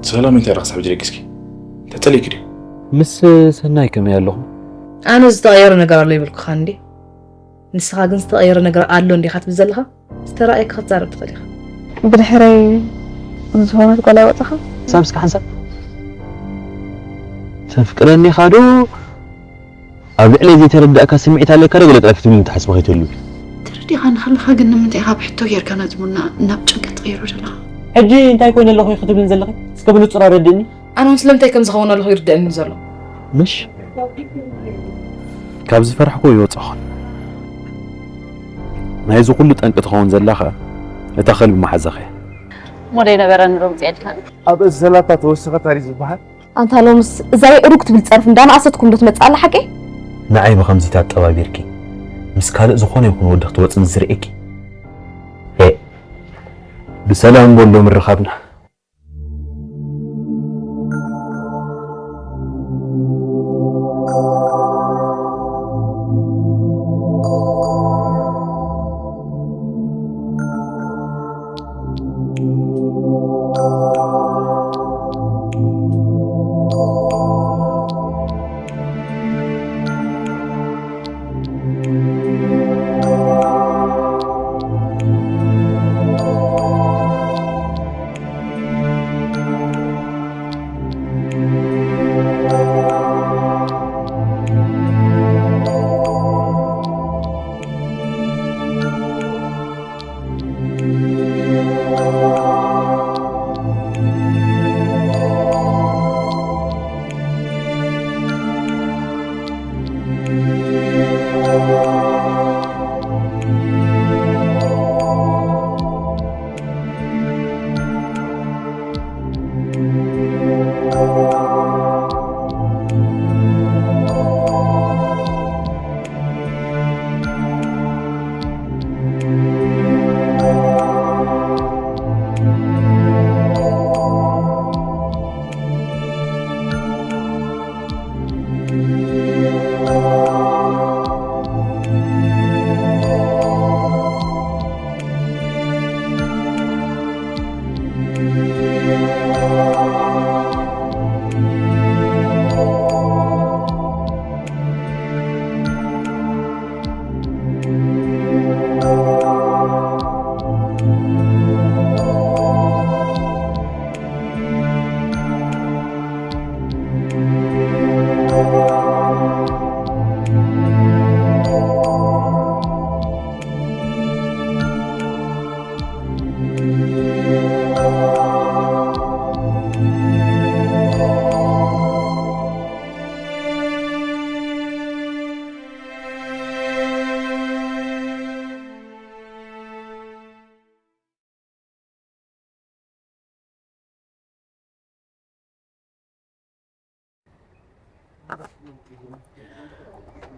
ሰላም እንታይ ረኽሳ ብጅለኪ እስኪ? ተጠሊኪ ድዩ? ምስ ሰናይ ከመይ ኣለኹም? ኣነ ዝተቐየረ ነገር ኣሎ ይብልኩኻ እንዴ? ንስኻ ግን ዝተቐየረ ነገር ኣሎ እንዲኻ ትብል ዘለኻ? ዝተረኣየካ ክትዛረብ ትኽእል ኢኻ። ብድሕረይ ዝኾነት ጓል ኣይወፅኻ? ሳብ እስከ ሓንሳብ ተፍቅረኒ ኢኻ ዶ? ኣብ ልዕሊ ዘይተረዳእካ ስምዒት ኣለካ ዶ ገለ ጥራይ ክትብልኒ ትሓስቦ ከይትህሉ? ተረዲኻ ንኸለኻ ግን ንምንታይ ኢኻ ብሕቶ ጌርካ ነዚ ቡና ናብ ጭንቀት ትቕይሮ ዘለኻ? ሕጂ እንታይ ኮይነ ኣለኹ ክትብልን ዘለኺ? እስከ ብንጹር ኣረድእኒ። ኣነ እውን ስለምንታይ ከም ዝኸውን ኣለኹ ይርደአኒ ዘሎ። ምሽ ካብ ዝፈራሕኩ ይወፅኹን ናይዚ ኩሉ ጠንቂ ትኸውን ዘላ ኸ እታ ከልቢ መሓዛኸ እያ። ሞደይ ነበረ ንሮም ፅዕድካ ኣብ እዘላታ ተወሰኸ ታሪክ ዝበሃል ኣንታ ሎምስ እዛ የእሩግ ትብል ጸርፍ እንዳነኣሰትኩም ዶ ትመጽእ ኣላ ሓቀይ? ንዓይ ብኸምዚ ኣጠባቢርኪ ምስ ካልእ ዝኾነ ይኹን ወዲ ክትወጽ ምስ ዝርእየኪ ሄ ብሰላም በሎ ምርኻብና።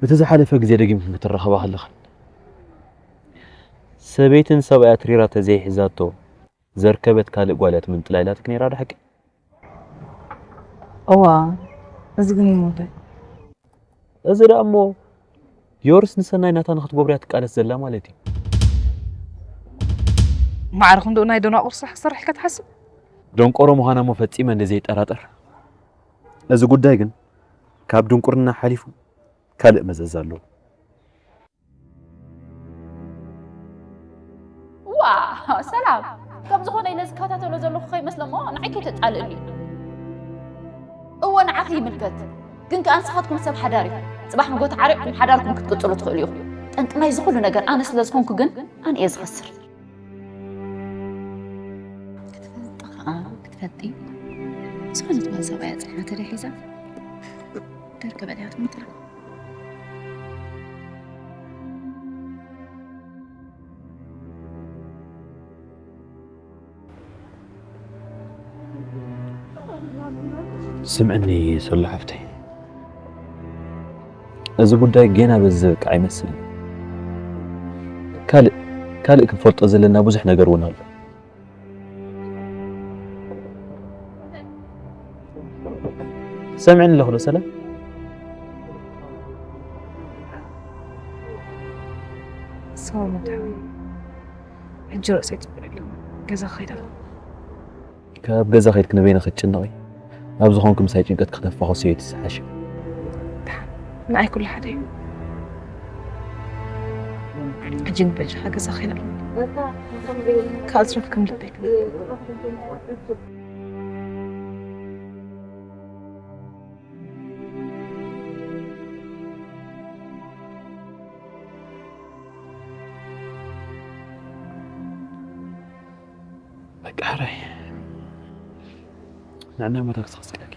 እቲ ዝሓለፈ ግዜ ደጊምክን ክትራኸባ ከለኽን ሰበይትን ሰብኣያ ትሪራ ተዘይሒዛቶ ዘርከበት ካልእ ጓል እያ ትምንጥላ ኢላትክ ነይራ ዶ ሓቂ? እዋ እዚ ግን ይሞተ እዚ ደኣ እሞ ዮርስ ንሰናይ ናታ ንክትገብርያ ትቃለስ ዘላ ማለት እዩ። ማዕረ ክንድኡ ናይ ደናቁር ስራሕ ክሰርሕ ኢልካ ትሓስብ? ደንቆሮ ምዃና እሞ ፈጺመ እንደ ዘይጠራጠር። እዚ ጉዳይ ግን ካብ ድንቁርና ሓሊፉ ካልእ መዘዝ ኣለዎ። ዋ ሰላም ከም ዝኾነ ኢለ ዝከታተሎ ዘለኹ ከይመስለ እሞ ንዓይ ከይተጣልእኒ። እወ ንዓኺ ይምልከት ግን ከኣ ንስኻትኩም ሰብ ሓዳር ኢኹም። ጽባሕ ንጎት ዓሪቕኩም ሓዳርኩም ክትቅጽሉ ትኽእሉ ኢኹም። ጠንቂ ናይዚ ኩሉ ነገር ኣነ ስለ ዝኾንኩ ግን ኣነ እየ ዝኸስር። ክትፈልጢ ኸዓ ክትፈልጢ ዝኾነት ጓል ሰብኣያ ጽሕና ተደሒዛ ደርከ በሊያ ትምትራ። ስምዕኒ ሶሎ ሓፍተይ፣ እዚ ጉዳይ ጌና በዚ ዝበቅዕ ኣይመስልን። ካልእ ካልእ ክንፈልጦ ዘለና ብዙሕ ነገር እውን ኣሎ። ሰምዕኒ ኣለኹ ዶ ሰላም? ሰው መድሓዊ ሕጂ ርእሰይ ጽቡቕ የለን ገዛ ክኸይድ ኣለኹ። ካብ ገዛ ከይድክ ንበይንኺ ክትጭነቒ፣ ኣብ ዝኾንኩ ምሳይ ጭንቀት ክተፋኹስዮ እቲ ዝሓሸ። ንዓይ ኩሉ ሓደ እዩ። ሕጂ ንበጃኻ ገዛ ከይና ካብ ዝረፍክም ልበይ በቃ ሕራይ ንዕና መታ ክስኸስለኪ።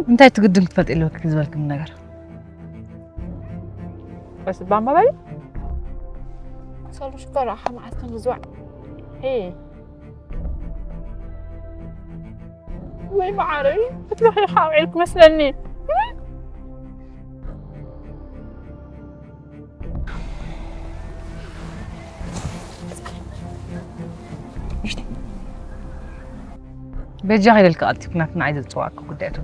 እንታይ ትግድን ክትፈልጥ የለብክን ዝበልክኒ ነገር። በስ ባማ በል። ሰሉ ሽኮር ኣኻ መዓልቲ ንዝዋዕ። ሄ። ወይ መዓረይ፣ ክትበኺ ኢኻ ውዒልክ መስለኒ። በጃ ከይደልካ ቀልጢፍና ናዓይ ዘጽዋዕካ ጉዳያቱ።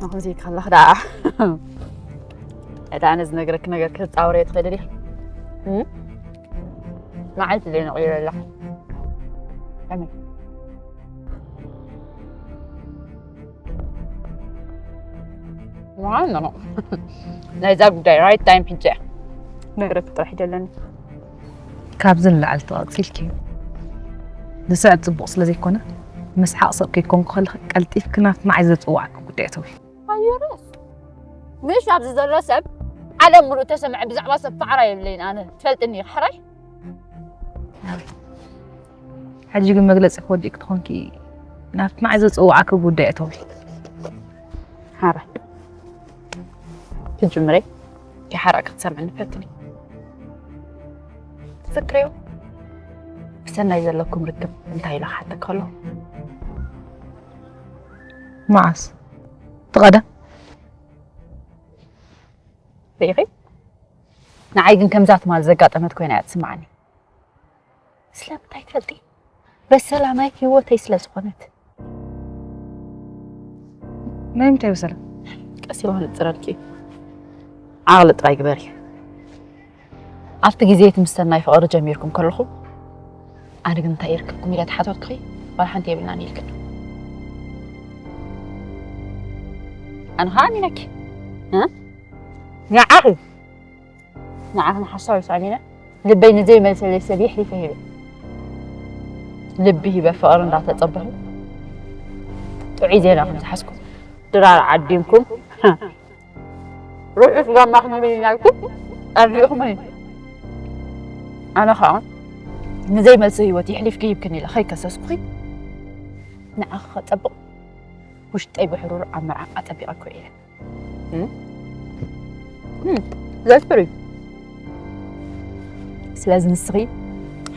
ኣኹዚ ከለኽ ደኣ እታ ኣነ ዝነግረኪ ነገር ክትጻወረዮ ትኽእሊ ዲኺ? እም? መዓልቲ ዘይነቕይረላ። ከመይ? ዋው፣ ኖ፣ ኖ። ናይዛ ጉዳይ ራይት ታይም ሕጂ እያ። ነግረኪ ጥራሕ ደለኒ። ካብዚ ንላዕሊ ተቐጽልኪ። ንስዕት ጽቡቕ ስለ ዘይኮነ፣ ምስሓቕ ሰብ ከይኮንኩ ከለኺ ቀልጢፍኪ ናብቲ ንዓይ ዘጽዋዕኪ ጉዳይ እተዊ። ኣየረስ። ምሽ ኣብዚ ዘሎ ሰብ ዓለም ምሉእ ተሰምዐ ብዛዕባ ሰብ ፋዕራ የብለይን ኣነ። ትፈልጥኒ ኢኺ ሕራይ? ሕጂ ግን መግለጺ ክወዲእኪ ተኾንኪ ናብቲ ንዓይ ዘጽዋዕኪ ጉዳይ እተዊ። ሓራ። ትጅምረይ። ሓራ ክትሰምዕኒ ፈትኒ። ትዝክርዮ? ብሰናይ ዘለኩም ርክብ እንታይ ኢሉ ክሓተኪ ከሎ? መዓስ? እቲ ቀደም? ርኢኺ? ንዓይ ግን ከምዛ ትማል ዘጋጠመት ኮይና እያ ትስምዓኒ። ስለምንታይ ትፈልጢ? በሰላማይ ህይወተይ ስለ ዝኾነት። ናይ ምንታይ በሰላም? ቀስ ኢለ ክነጽረልኪ። ዓቕሊ ጥራይ ግበሪ። ኣብቲ ግዜ እቲ ምስ ሰናይ ፍቕሪ ጀሚርኩም ከለኹም፣ ኣነ ግን እንታይ ይርከብኩም ኢለ ተሓተትኩኺ፣ ዋላ ሓንቲ የብልናን ኢልክን። ኣነ ኸኣ ኣሚነኪ። እ? ንዓኺ። ንዓኺ ንሓሳዊ ኣሚነ፣ ልበይ ንዘይመልሰለይ ሰብ የሕሊፈ ሂበ። ልቢ ሂበ ፍቕሪ እንዳተጸበኹ፣ ጥዑይ ዜና ከም ዝሓዝኩም፣ ድራር ዓዲምኩም፣ ርሑስ ጋማ ክንብል ኢና ኢልኩም ኣርዲእኹምኒ። ኣነ ኸኣ ንዘይመልሲ ህይወት የሕሊፍኪ ሂብክኒ ኢለ ከይከሰስኩኺ፣ ንዓኺ ከጸብቕ ውሽጠይ ብሕሩር ኣብ መርዓ ኣጸቢቐ እኮ እየ። እም? እም፣ that's true። ስለዚ ንስኺ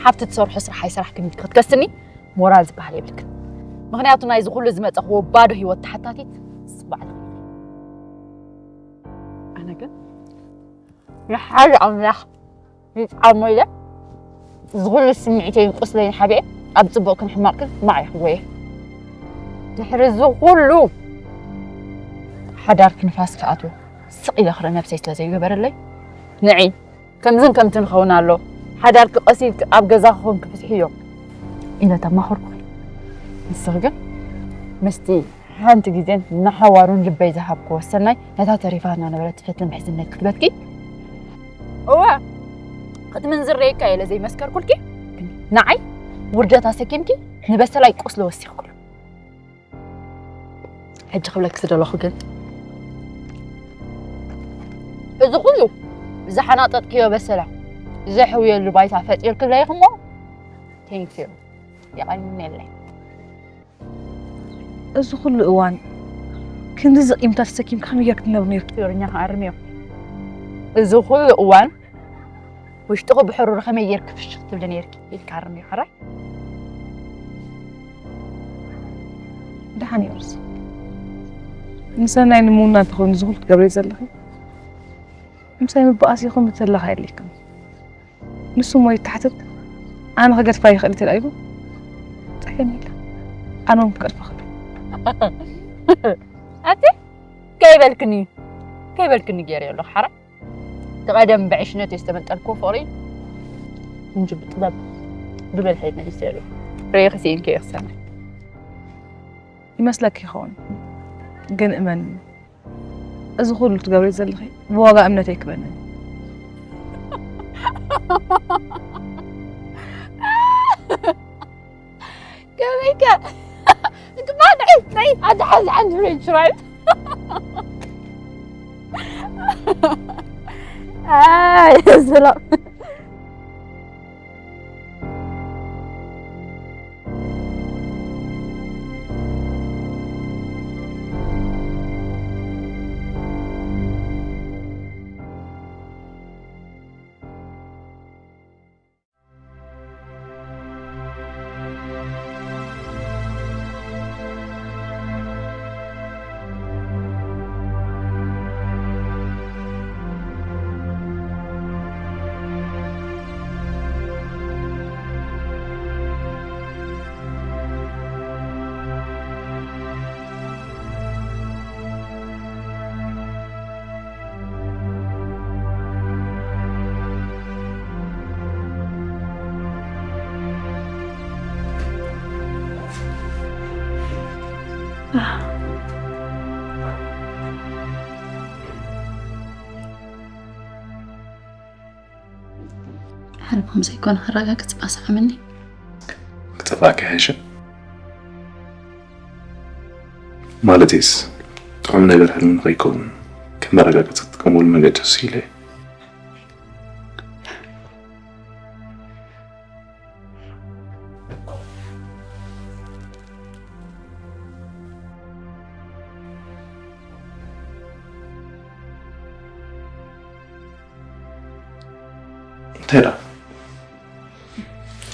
ሓብቲ ትሰርሖ ስራሕ ኣይሰራሕክን ኢልኪ ክትከስኒ ሞራል ዝበሃል የብልክን። ምኽንያቱ ናይዚ ኩሉ ዝመጸኽዎ ባዶ ህይወት ተሓታቲት ንስኺ ባዕልኺ ኢኺ። ኣነ ግን ንሓደ ኣምላኽ ይጽዓሞ ኢለ፣ እዚ ኩሉ ስምዒተይን ቁስለይን ሓቢኤ፣ ኣብ ጽቡቕክን ሕማቕክን ማዕ ይኽወየ። ድሕሪ እዚ ኩሉ ሓዳርኪ ንፋስ ክኣትዎ ስቕ ኢለ ክርኢ ነብሰይ ስለ ዘይገበረለይ፣ ንዒ ከምዝን ከምትን ክኸውን ኣሎ፣ ሓዳርኪ ቀስ ኢልኪ ኣብ ገዛ ክኾንኪ ፍትሕዮ ኢለ ተማኸርኩኺ። ንስኺ ግን ምስቲ ሓንቲ ግዜን ንሓዋሩን ልበይ ዝሃብክዎ ሰናይ፣ ነታ ተሪፋ እናነበረት ትፈትን ምሕዝነት ክትበኪ። እወ፣ ክትምንዝር ርእየካ እየ ኢለ ዘይመስከርኩልኪ፣ ንዓይ ውርደት ኣሰኪምኪ ንበሰላይ ቁስሊ ወሲኽክሉ። ሕጂ ክብለኪ ዝደለኹ ግን፣ እዚ ኩሉ ዝሓናጠጥክዮ በሰላ ዘሕውየሉ ባይታ ፈጢርክለይ እሞ፣ ቴንክዩ፣ የቐንየለይ። እዚ ኩሉ እዋን ክንድዚ ቂምታ ተሰኪምካ ከመይ ጌርኪ ትነብሪ ነይርኪ? ትግርኛ ክኣርም እዮ። እዚ ኩሉ እዋን ውሽጥኹ ብሕሩር ከመይ ጌርኪ ፍሽኽ ትብሊ ነይርኪ ኢልካ ኣርም እዮ፣ ሕራይ? ደሓን እዮ ርሲ። ንሰናይ ንምውናን ተኾይኑ እዚ ኩሉ ትገብሪ ዘለኺ፣ ምሳይ ምበኣስ ይኹን ምትላኽ ኣየድልየክን። ንሱ እሞ ይተሓተት፣ ኣነ ክገድፋ ይኽእል ተላኢሉ ጸገም የለ። ኣነ እውን ክገድፋ ክእል። ኣቲ ከይበልክኒ፣ ከይበልክኒ ገይረ ኣለኹ ሓራ። እቲ ቀደም ብዕሽነት እየ ዝተመንጠልኩ ፍቕሪ፣ እንጂ ብጥበብ ብብልሒ መሊሰ ኣለኹ። ርእየ ክስኢንኪ እየ ክሰምዕ። ይመስለኪ ይኸውን፣ ግን እመኒ፣ እዚ ኩሉ ትገብሪ ዘለኺ ብዋጋ እምነተይ ክበንን። ከመይከ? እንቅባ ንዒ፣ ንዒ፣ ኣንተ ሓዚ ሓንቲ ፍሬንች ፍራይስ። ኣይ፣ ሰላም። ሕልሞም ዘይኮነ ክረጋግጽ ባስዓመኒ። ክጠፍኣካ ይሓይሽ። ማለትስ ጥዑም ነገር ሕልሚ ንኸይከውን ከም መረጋገጺ ትጥቀመሉ መንገዲ እሱ ኢለ። እንታይ ደኣ?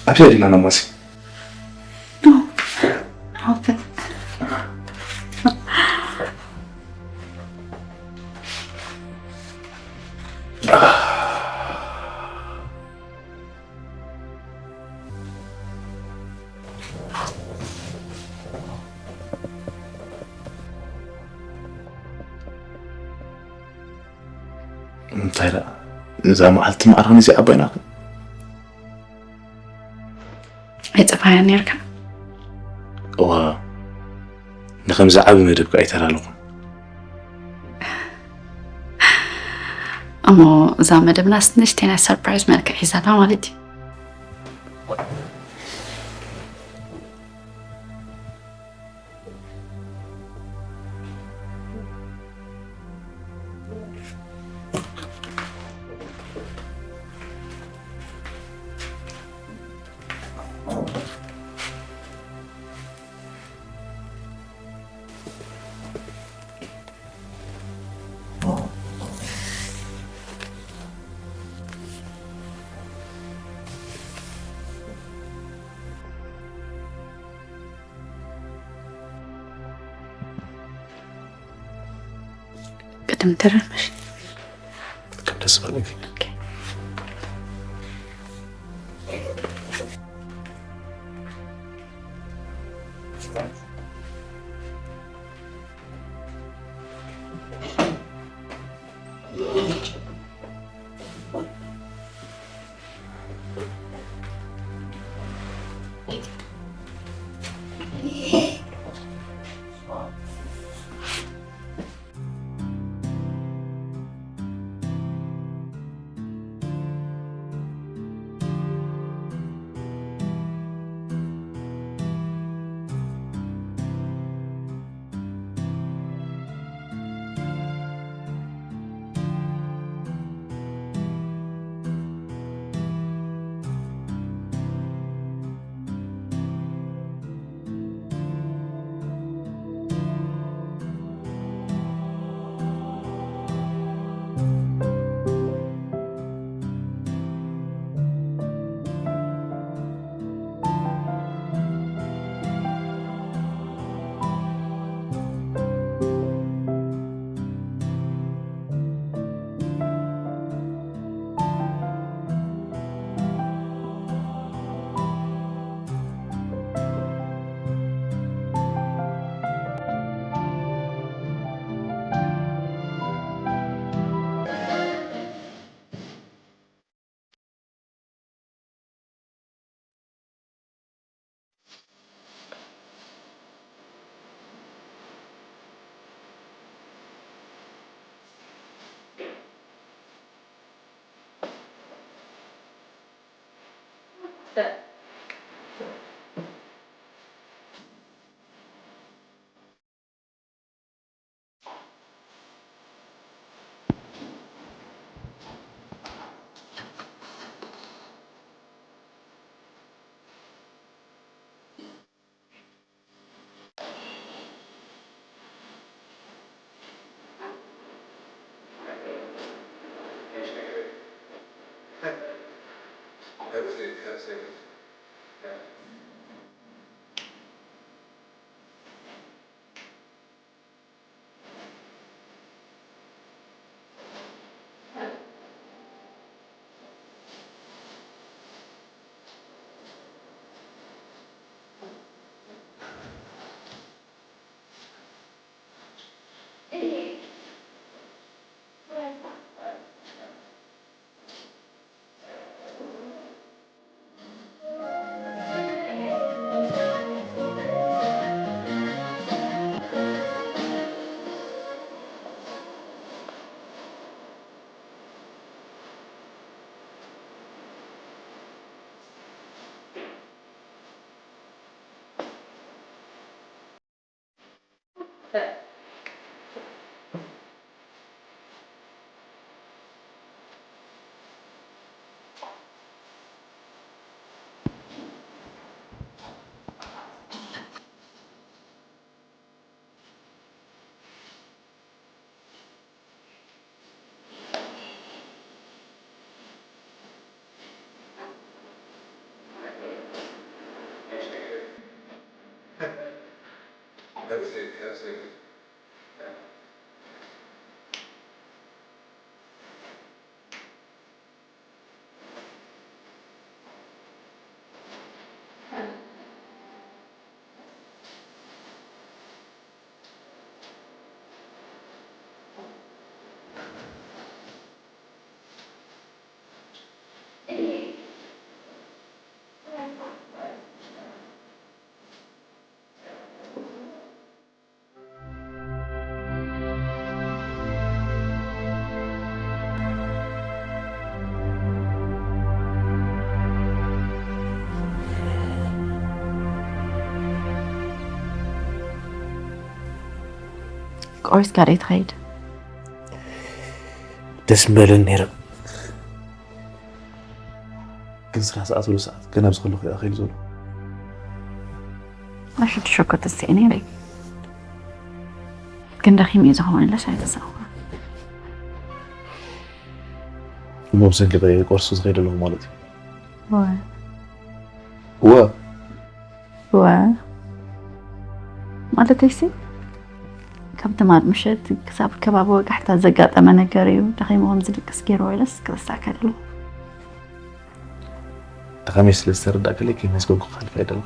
ኣብያ ዲና ነማሲ? እንታይ ደኣ? እዛ መዓልቲ ማዕረ ክንደይ ዓባይ ናት? ኣይጸባያን ነርካ? እዋ፣ ንኸምዚ ዓቢ መደብ ከኣ ኣይተላለኹን። እሞ እዛ መደብናስ ንእሽተይ ናይ ሰርፕራይዝ መልክዕ ሒዛላ ማለት እዩ። ቅድም ትርምሽ። ከም ደስ በለኪ። ኦኬ። ቆይስ ጋር ትኸይድ? ደስ ምበለን ነይረ። ግን ስራሕ ሰዓት ወደ ሰዓት ገና ኣብዚ ከለኹ እዩ ኣኺሉ ዘሎ። ኣሽቱ ሸኮት እስቲ ነይረ። ግን ደኺም እዩ ዝኸውን ኢለስ ኣይተሰብኩ። እሞ ብሰንኪ ቆርሱ ዝኸይድ ኣለኹ ማለት እዩ። ወ ወ ወ ማለተይሲ ካብ ትማል ምሸት ክሳብ ከባቢ ወጋሕታ ዘጋጠመ ነገር እዩ። ደኺሙ ከም ዝድቅስ ገይሩ ኢለስ ክረሳካ ደለኹ። ድኻመይ ስለ ዝተረዳእክለይ ከመስገንኩ ክሓልፍ ኣይደለኹ።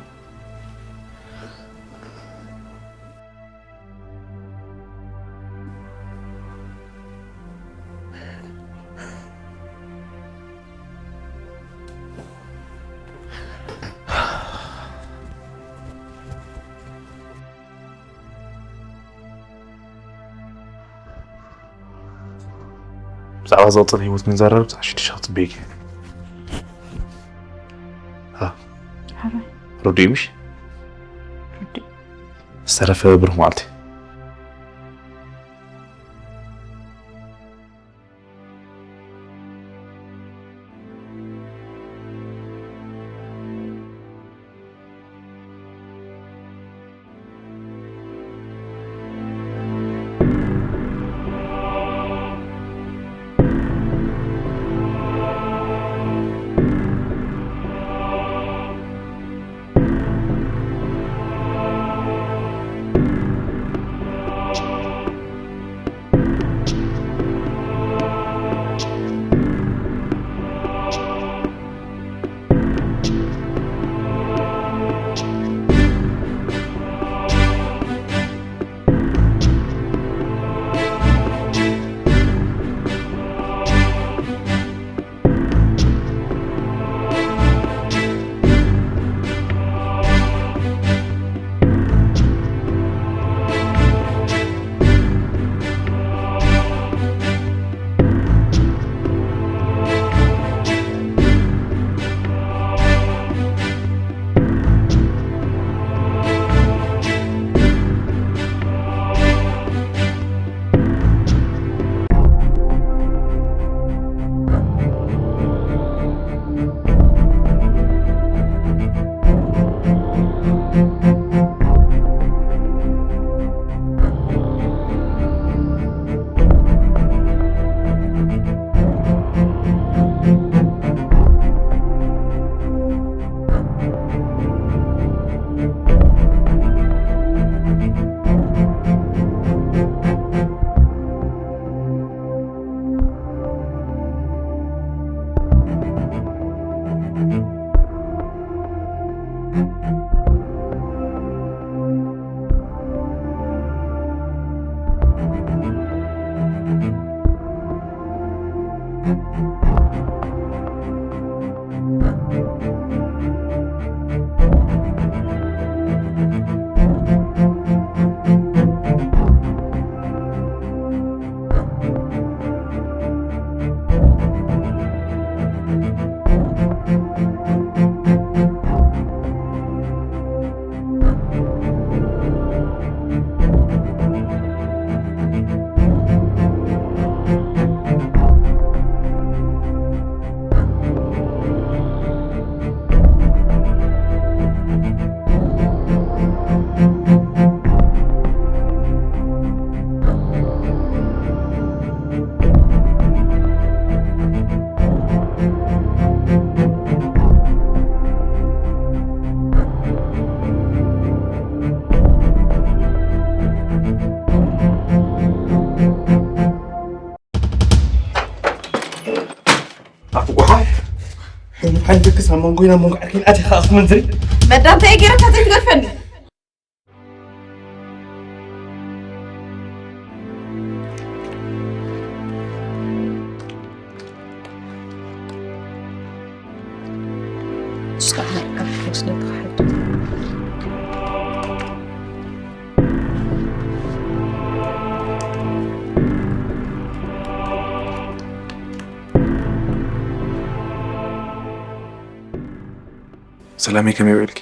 ብዛዕባ ዝቕጽል ህይወት ክንዛረብ ብዛዕባ ሽዱሽተ ክጽበየኪ። ሃ። ሓራይ። ርዱእ እዩ ምሽ? ርዱእ። ዝተረፈ ብሩኽ መዓልቲ። ሓንድክስ ኣብ መንጎይና መንጎ ዓርከይን ኣቲኻ ክትመንዝሪ? መዳንታየ ገይረካ ዘይትገድፈኒ። ሰላመይ፣ ከመይ ውዒልኪ?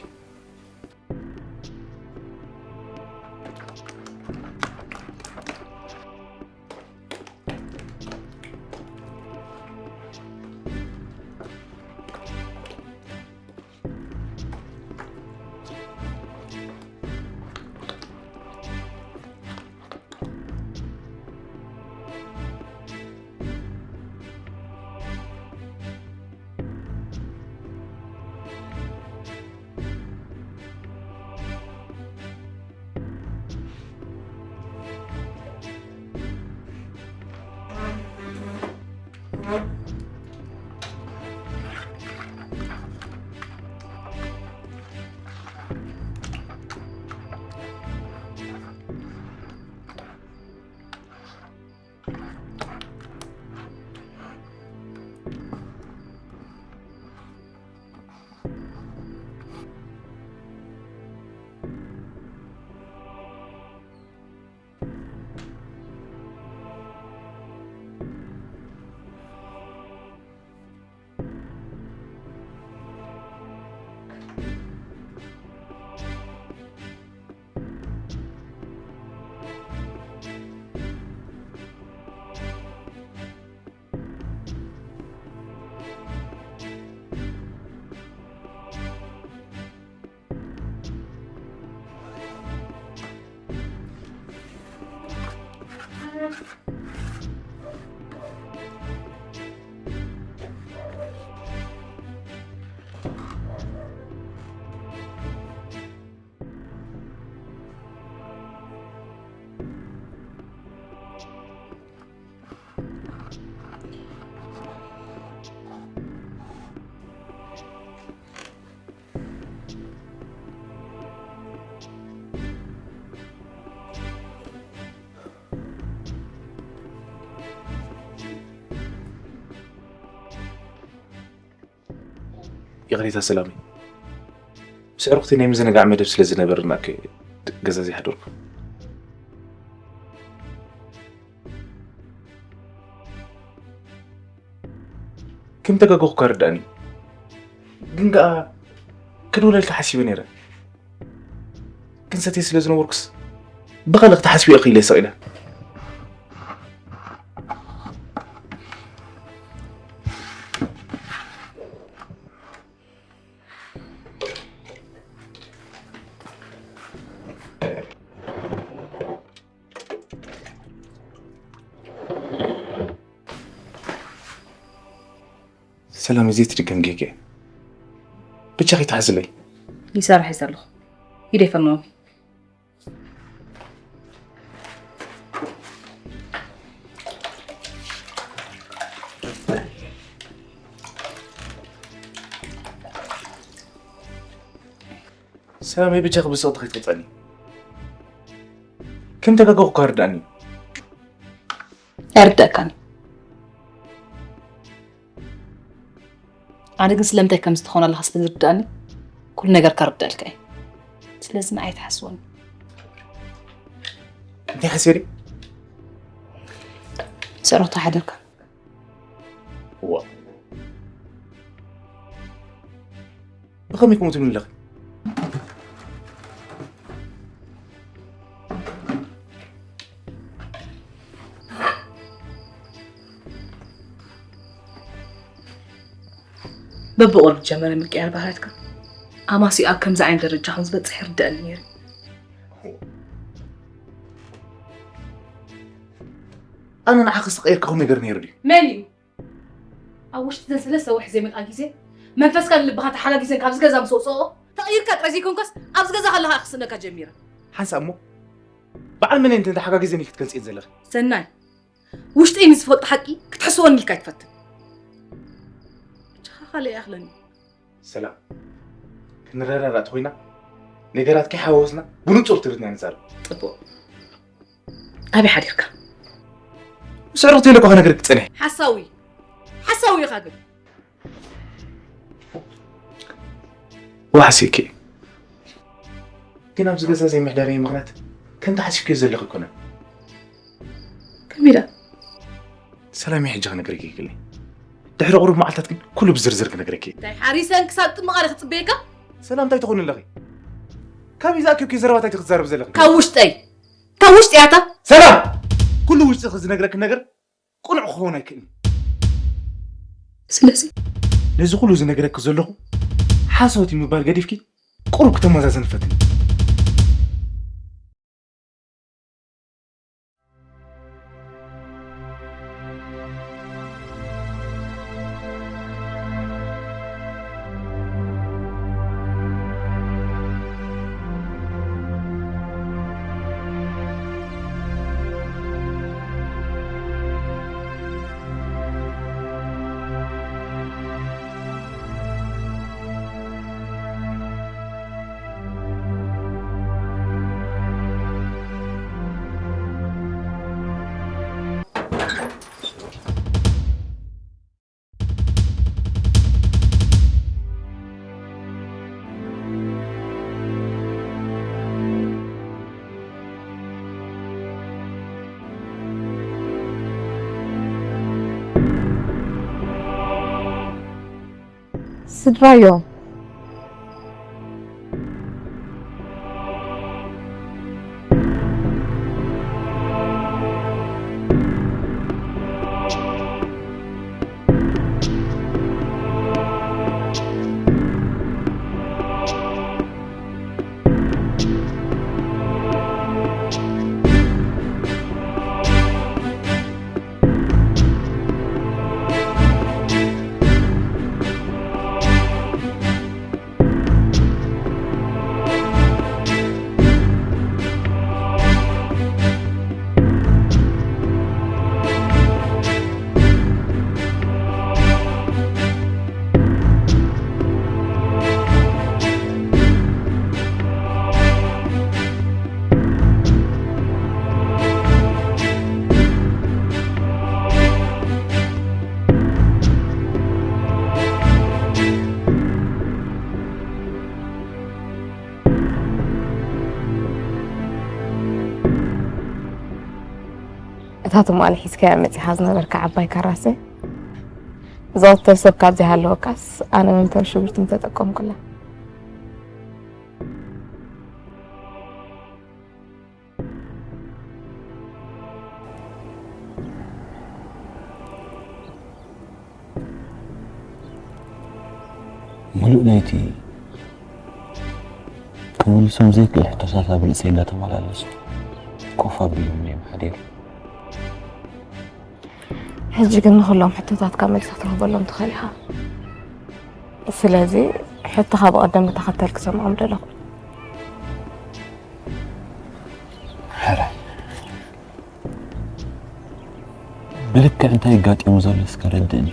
ይቕሬታ ሰላመይ፣ ምስ ኣዕሩኽተይ ናይ ምዝንጋዕ መደብ ስለ ዝነበረና እኮ ገዛ ዘይሓደርኩ። ከም ተጋገኹ እኳ ርድኣኒ፣ ግን ከኣ ክድውለልካ ሓሲበ ነይረ። ክንሰትየ ስለ ዝነበርኩስ ብኻልእ ክትሓስብዮ ኢኺ ኢለ ሰቒለ። ሰላም፣ እዚ ትድገም ጌገ። ብቻኺ ተሓዝለይ። ይሰርሕ እዩ ዘለኹ። ኢደይ ፈንዎም። ሰላመይ፣ ብቻኺ ብስቕቲ ከይትቕጸኒ። ከም ተጋገኹ እኳ ርድኣኒ። ኣይርድኣካን። ኣነ ግን ስለምንታይ ከም ዝተኾነ ኣለኻ ስለ ዝርድኣኒ፣ ኩሉ ነገር ከርድኣልካ እየ። ስለዚ ንዓይ ኣይትሓስወኒ። እንታይ ሓሲበ ድየ? ስዕረቱ ሓደርካ። ዋ። ብኸመይ ከምኡ ትብሊ ኣለኺ? በብቑሩብ ጀመረ ምቅያር ባህርያትካ። ኣማሲኡ ኣብ ከምዚ ዓይነት ደረጃ ከም ዝበጽሕ ይርድኣኒ ነይሩ። ኣነ ንዓኺ ዝተቐየርኩ ነገር ነይሩ ድዩ? መን እዩ? ኣብ ውሽጢ ዘን ሰለስተ ወርሒ ዘይመልኣ ግዜ መንፈስካን ልብኻን ተሓጋጊዘን ካብዚ ገዛ ምስ ወፅኦ ተቐይርካ ጥራይ ዘይኮንካስ ኣብዚ ገዛ ከለኻ ክስእነካ ጀሚረ። ሓንሳእ እሞ በዓል መን እንተ ተሓጋጊዘን እዩ ክትገልፅየን ዘለኺ? ሰናይ፣ ውሽጠይ ምስ ዝፈልጦ ሓቂ ክትሕስወኒ ኢልካ ኣይትፈትን። ብቻኻ ካልእ ኣይኣኽለኒ። ሰላም፣ ክንረዳዳእ ተኾይና ነገራት ከይሓወስና ብንጹር ትርትና ንዛረብ። ጽቡቕ። ኣበይ ሓዲርካ? ምስ ኣዕሩኽተይ ኢለ እኮ ክነግረኪ ጸኒሐ። ሓሳዊ ሓሳዊ ኢኻ ግን። ዋሕሲኪ ግን ኣብዚ ገዛ ዘይምሕዳረይ ምኽንያት ከምቲ ሓሲብክዮ ዘለኺ ኣይኮነን። ከመይ ደኣ? ሰላም፣ ሕጂ ክነግረኪ ይክእል። ድሕሪ ቁሩብ መዓልታት ግን ኩሉ ብዝርዝር ክነግረኪ። እንታይ ሓሪሰን ክሳብ ጥምቐረ ክጽበየካ? ሰላም እንታይ ትኾኒ ኣለኺ? ካብ ይዛኪ ኪ ዘረባታይ ክትዛረብ ዘለኺ? ካብ ውሽጠይ። ካብ ውሽጢ ያታ። ሰላም! ኩሉ ውሽጢ ዝነግረኪ ነገር ቅኑዕ ክኸውን ኣይክእልን። ስለዚ ነዚ ኩሉ ዝነግረኪ ዘለኹ ሓሶት እዩ ምባል ገዲፍኪ ቁሩብ ክተመዛዘን ፈትኒ። ስድራዮም። እታ ትማሊ ሒዝካያ መጺኻ ዝነበርካ ዓባይ ካራሰ፣ እዛ ወተር ሰብ ካብ ዘይሃለወካስ፣ ኣነ መምተሪ ሽጉርቲ ምተጠቀምኩላ። ሙሉእ ለይቲ ክምልሶም ዘይክእል ሕቶታት ኣብ ርእሰይ እንዳተመላለሱ ኮፍ ኣቢሎምኒ እዮም ሓዲሮም። ሕጂ ግን ንኹሎም ሕቶታትካ መልሲ ክትረኽበሎም ትኽእል ኢኻ። ስለዚ ሕቶኻ ብቐደም ተኸተል ክሰምዖም ደለኹ። ሕራይ ብልክዕ እንታይ ኣጋጢሙ ዘሎ እስከ ረድእኒ።